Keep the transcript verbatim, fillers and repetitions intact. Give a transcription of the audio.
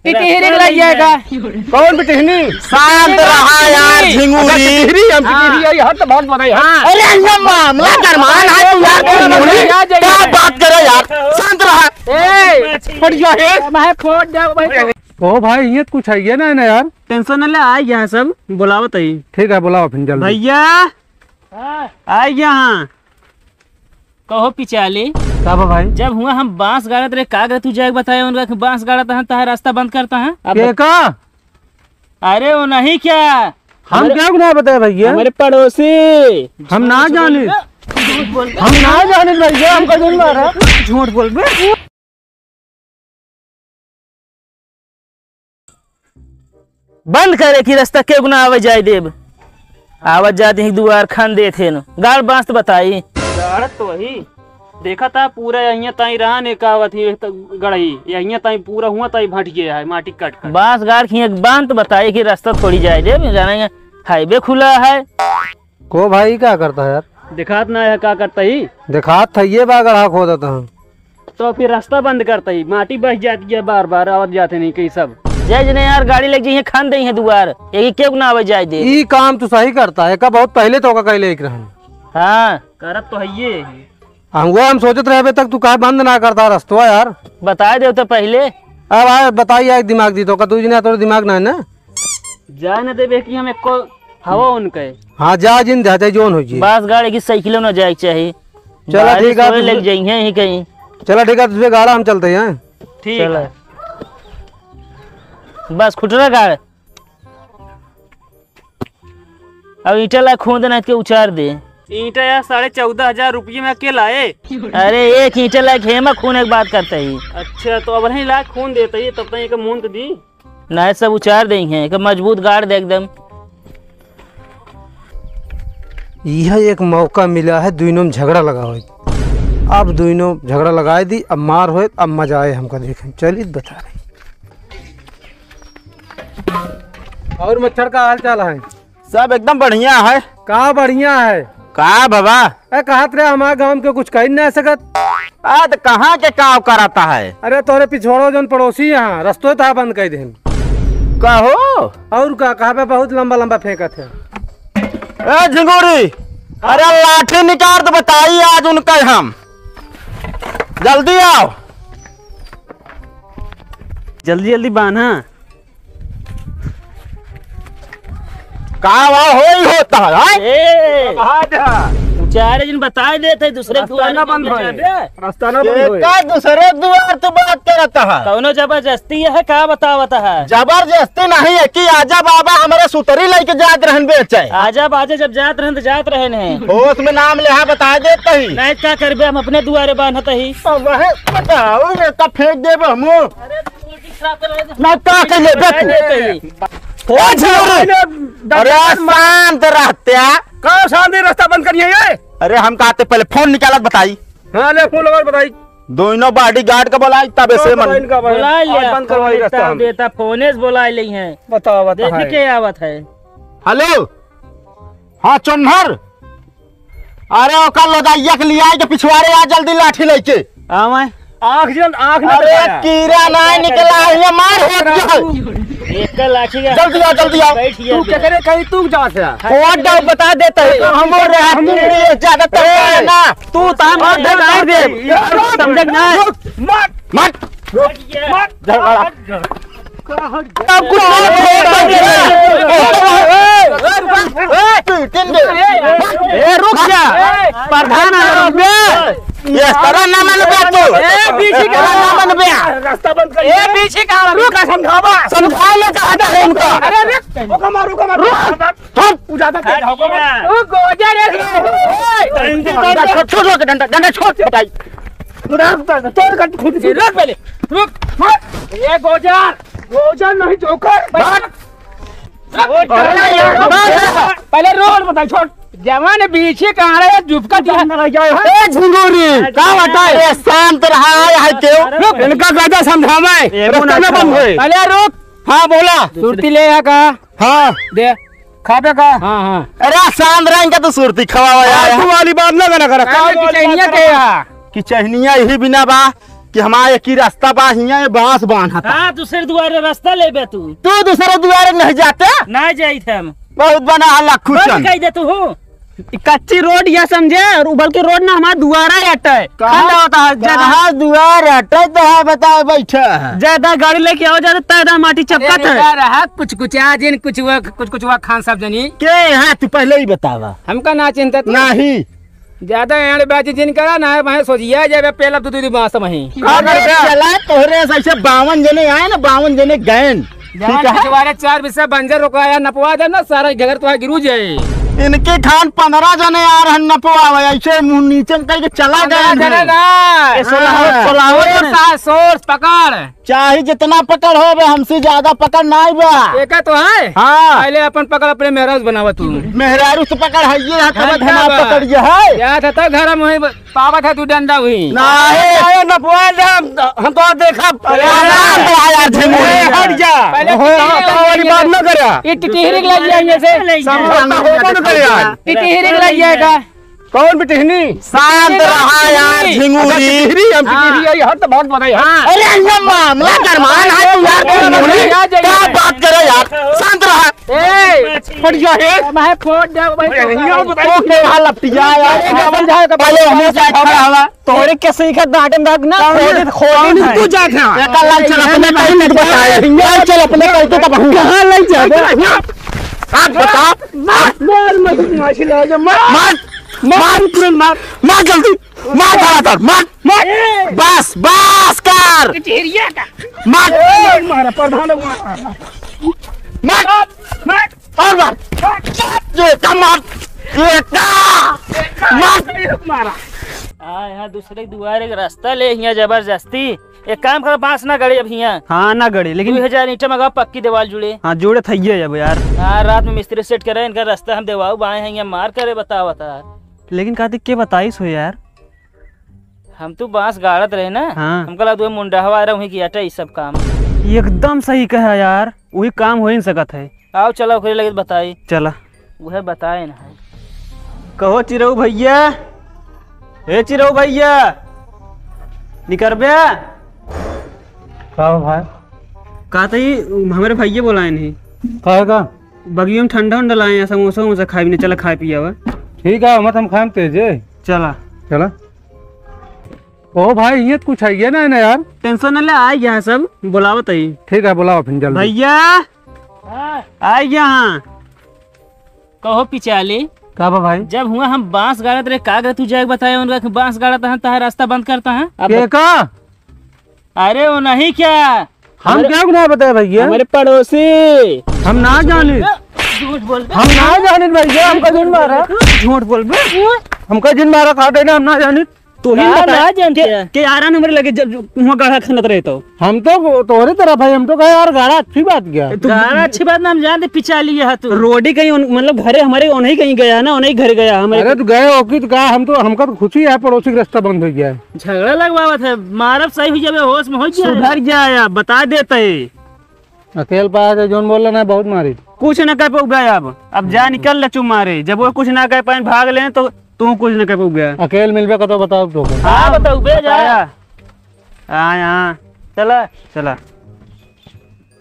टिटहिरी के लग जाएगा। कौन टिटहिरी? शांत रहा यार, झिंगुरी। अच्छा, टिटहिरी, हम हाँ। टिटहिरी, ये हद तो बहुत बड़ा है। हाँ। अरे, ये मामला गरमान है तू यार, झिंगुरी। क्या बात करे यार? शांत रहा। ए, बढ़िया है। मैं फोन दे भाई। ओ भाई, ये कुछ है ये ना, ना यार। Tension न ले, आ गया है सब, बुलावत है। ठीक है, बुलाओ फिर जल्दी। भैया, हाँ। आ गया हाँ। कहो पिचाली। का बा भाई? जब हुआ हम बांस गाड़त रहे, का करे तू जाके बताए उनका कि बांस गाड़त हैं, तहार रास्ता बंद करता है? अब के का? अरे वो नहीं क्या? हम हमारे, क्या गुनाह बताए भैया? हमारे पड़ोसी। हम ना जाने। हम ना जाने भैया, हमका जौन मारा। झूठ बोल बे। बंद करे कि रास्ता केहू ना आवे जाए देब। आवत जात ही दुआर खान देत हेन। गाड़ बांस त बताई। गाड़त तो वही। देखा था पूरा यहिया ताई रहा ने का आवत ही त गड़ही। यहिया ताई पूरा हुआ ताई भट गया है माटी कट कट। बांस गाड़ के एक बांध बताई कि रास्ता थोड़ी जाए देब। जाने highway खुला है। को भाई, का करता है यार? दिखात ना है, का करता ही? दिखात था, ये बा गढ़ा खोदत हैं। तो फिर रास्ता बंद करता ही, माटी बह जाती है बार बार, आवत जाते नहीं कहीं सब। जय जने यार, गाड़ी लग जाइए, खान दे हैं दुआर, यही क्यों ना आवे जाए दे। ई काम तू सही करता है, का बहुत पहले तो का कहले एक रहन। हाँ। करत तो है ये। हम वो हम सोचत रहे अबे तक तू काहे बंद ना करता रस्तवा यार। बताए दे तो पहले। अब आए बताइए, एक दिमाग दी तो का, तू जी ना, तोरे दिमाग ना है ना। जाए न देबे कि हम एको हवा उनके। हाँ, जा जिन जा, चाहे जोन हो जी। बस गाड़ी की साइकिलों न जाए के चाही। चला बारिश ठीक है, होए लग जाई है ही कहीं। चला ठीक है, तुझे गाड़ा हम चलते हैं। ठीक चला। है। बस खुटरा गाड़। अब ईंटा ला खून देना के उचार दे। ईंटा यार साढ़े चौदह हजार रुपये में के लाए? अरे एक ईंटा ला खेमा खून एक बात करते ही। अच्छा तो अब नहीं ला खून देते ही तब तक एक मूंद दी। नाय सब उचार देइहैं, एक मजबूत गाड़ दे एकदम। यह एक मौका मिला है, दुइनों में झगड़ा लगावे। अब दुइनों झगड़ा लगाए दी, अब मार होए, अब मजा आए हमका देखे। चलिए बता रहे। और मच्छर का हाल चाल है? सब एकदम बढ़िया है। का बढ़िया है? का बाबा? ए, कहत रहे हमारे गांव के कुछ कही ना सकत। आ, त कहाँ के काव कराता है? अरे तोरे पिछवाड़ो जौन पड़ोसी यहाँ, रस्तो तहा बंद कर देन। कहो? और का, कहाँ पे बहुत लंबा लंबा फेंकत है। ए झिंगुरी, अरे लाठी निकाल त बताई आज उनका हम। जल्दी आओ। जल्दी जल्दी बांधा। का वा होई होता है, हैं? ए, कहाँ जा? उचारे जिन बताए देते, दूसरे रास्ता दुआरे ना बंद होए। रास्ता ना बंद होए। का दूसरे दुआर तू बात करत है? कौनो जबरदस्ती है, का बतावत है? जबरदस्ती नहीं है कि आजा बाबा हमारे सुतरी लेके जात रहन बेचे। आजा बाजा जब जात रहन तो जात रहन है। होश में नाम लेहा बता देते ही। नहीं का करबे, हम अपने दुआरे बांधत ही। अब वह बताओ, ये का फेंक देबे हमू। ना का के लेबे तू? ओ झिंगुरी! अरे शांत रहत्या। का शांति रास्ता बंद करिए ये? अरे हम कहते पहले फोन निकालत बताई। हाँ ले फोन लगा बताई। दोनों bodyguard का बोलाई तब ऐसे मन। बुला लिया, आज बंद करवाई फोन रास्ता हम। देता, फोने से बुला ली हैं। बताओ, बताओ। देख के आवत है। हेलो। हाँ चोन्हर। अरे ओकर लोदाइया के लियाई के पिछवाड़े आ जल्दी लाठी लेके। आवे। आँख जन, आँख न अरे दिखाया। कीड़ा ना निकला है, ये मार हो गया। एक का लाठी का जल्दी आओ, जल्दी आओ। बैठ गया तू तो। केकरे कहीं तू जात है? कोड डर बता देता है। हम और हम ज्यादा तर ना। तू ताम मत धर दे। समझे ना? मत, मत। मत। झगड़ा। ए, रुक जा। प्रधान है, रुक जा। ये तरह ना मन बे तू। ए, पीछे का ना मन बे। रास्ता बंद कर। ए, पीछे का रुक। समझावा। समझा ले, कहा था उनका। अरे, रुक। रुक, मार, रुक, मार। रुक। तू ज्यादा तेज हो। रुक, गोजर है। डंडा छोड़, छोड़, छोड़, डंडा, डंडा छोड़, बताई। तू रुक, तोड़ कर खुद से। रुक पहले, रुक। ये गोजर, गोजर नहीं जोकर। भाग। पहले रोड बताई, छोड़। जवान पीछे कहाँ रहे, जुबका दिया। ए, झुंगोरी, का बताए? अरे, शांत रहा, यहाँ क्यों? रुक, इनका कायदा समझावे। ए, रास्ता ना बंद होए। पहले रुक। हाँ, बोला। सुरती ले यहाँ का? हाँ। दे। खाबे का? हाँ, हाँ। अरे, शांत रह, इनका तो सुरती खवावा यार। फालतू वाली बात ना करा, करा। काम वाली बात करा। के यहाँ? कि चहनिया यही बिना बा। कि हमार एक ही रास्ता बा, हियाँ ये बाँस बान्हत। हाँ, दूसरे दुआरे रास्ता लेबे तू। तू दूसरे दुआरे नहीं जाते? ना जाइत हम। बहुत बना है लखू बंद चंद। कह दे तू हो। ई कच्ची रोड या समझे, और उबल के रोड ना हमार दुआरा अटे। कहाँ, खंड होता है, ज्यादा कहाँ दुआर अटे तो है, बताओ बैठा है। ज्यादा गाड़ी लेके आओ, ज्यादा ताजा माटी चपकत अरे है। बेटा रहा, कुछ कुछ आ जिन, कुछ वो, कुछ कुछ हुआ खान साहब जनी। के यहाँ तू पहले ही बतावा। हमका ना चिंता तू। नहीं। ज्यादा एंड बाजी जिन करा ना, मैं सोचिया जाबे पेला दू दू बाँस वहीं। अरे चला तोहरे से ऐसे बावन जने आए ना, बावन जने गए। ठीक है। पिछवारे चार बीस से बंजर रोकाया, नपवा दे ना, सारा घगर तो गिरू जाए। इनके खान पन्द्रह जने आ रहन नपवा, ऐसे मुंह नीचे में करके चला गए पन्द्रह जने हैं। ना। ए, सोलह, हाँ। सोलह सोर्स जने। आ, सोर्स पकड़। चाहे जितना पकड़ हो बे, हमसे ज्यादा पकड़ ना बा। एका तो है। हाँ। पहले अपन पकड़ अपने मेहरारू से बनावा तू। मेहरारू से पकड़ है, ये है, तब घंटा धमा बा। पकड़ ये है। या था तो घर में वहीं पावत है तू डंडा हुई। नाही। अरे नपवा दे, हम, हम तो देखब। अरे आराम से आ यार, झिंगुर। ए, हट जा। पहले ओहो, टिटहिरी तो वाली बात ना करे। ये टिटहिरी के लग जाएंगे से। समझा ना, होबो ना करे यार। टिटहिरी के लग जाएगा। कौन बिटिहनी? शांत रहा यार, झिंगुरी। अच्छा, टिटहिरी, हम हाँ। टिटहिरी आई, हट तो बात बताई, हट। हाँ। अरे ये मामला गरमान है तू यार, अरे झिंगुरी। आ जाइए। क्या बात करे यार? शांत रहा। ए, फट जा हे। मैं फोड़ दे भाई। अरे, हियाँ बताइए। फोड़ दे, हाँ, लपटिया यार। अरे, समझा है तो पहले हमें क्या खड़ा हवा? तोहरे के सीखत बाटे ना, कौन खोदे, है? खोदे तू जात है। एका लाल चल अपने कहीं मत बताए। लाल चल अपने कहीं तो तब हम कहाँ ले जाबे? आप बता। मार, मार, मार, मार, मार, मार। मार, मार, तुरंत मार। मार जल्दी। मार धड़ाधड़, मार, मार। बस, बस कर। ढेरिया का। मार। ए, मारा, प्रधान मारा। मार। मार। और मार। ये का मार। ये का। मार। मारा। हाँ, यहाँ दूसरे के दुआरे के रास्ता ले, यहाँ जबरदस्ती। एक काम करो, बांस ना गड़े अब हियाँ। हाँ, ना गड़े, लेकिन दू हजार ईंटा मंगाओ, पक्की दीवार जुड़े। हाँ, जोड़े थइये अब यार। हाँ, रात में मिस्त्री सेट करे, इनका रास्ता हम देवाऊ बाएं हैं, यहाँ मार करे, बतावा था। लेकिन कहते के बताइस हो यार? हम तो बांस गाड़त रहे ना, हाँ। हमका लगा तू मुंडहवा रहा, वहीं किया था ई सब काम। एकदम सही कहा यार, वही काम हो ही न सकत है। आओ चला ओकरे लगे बताई। चला। उहे बताए ना है। कहो चिरऊ भइया, ए चिरऊ भइया, निकरबे? का हो भाई? का त ई हमरे भइया बोलाए नहीं। काहे का? बगियो में ठंडा उंडा लाए हैं, समोसा वमोसा खाए भी नहीं, चला खाए पिए आवा। ठीक है, मत हम खाएम तेजे। चला। चला। ओ भाई, ये तो कुछ है ना, ना यार। टेंशन न ले, आ गया है सब, बुलावत है। ठीक है, बुलाओ फिर जल्दी। भइया, हाँ। आ गया हाँ। कहो पिचाली। का बा भाई? जब हुआ हम बांस गाड़त रहे, का करे तू जाके बताए उनका कि बांस गाड़त है, तहार रास्ता बंद करता है? अब के का? अरे वो नहीं क्या? हम हमरे, क्या गुनाह बताए भइया? हमारे पड़ोसी। हम ना जानी। झूठ बोल बे। हम ना जानी भइया, हमका जिन मारा। झूठ बोल बे। हमका जिन मारा खा गए ना, हम ना जानी। तो ही का बता ना जानते के, हैं? के आरा नंबर लगे जब वहाँ गाढ़ा खनत रहे तो। हम तो वो तोहरे तरफ है, हम तो कहे यार गाढ़ा अच्छी बात क्या? तो गाढ़ा अच्छी बात ना हम जानते, पिचाली है तू। रोडी कहीं उन-, मतलब घरे हमारे उन्हीं कहीं गया ना, उन्हीं घर गया हमारे। अरे तो गए हो कि तो कहा, हम तो, हमका तो खुशी है पड़ोसी का रास्ता बंद हो गया है। झगड़ा लगवावत है, मारब सही हो जाबे, होश में हो जाए। सुधर जाए, बता देते। अकेल पाया तो जोन बोल रहा ना, बहुत मारी। कुछ ना कह पाऊबे अब, अब जा निकल ले चुप मारे। जब वो कुछ ना कह पाए, भाग ले तो तू कुछ ना कह पाऊबे। अकेल मिलबे का तो बताओ तो। हाँ, बताऊबे जा। आया। हाँ, हाँ। चला। चला।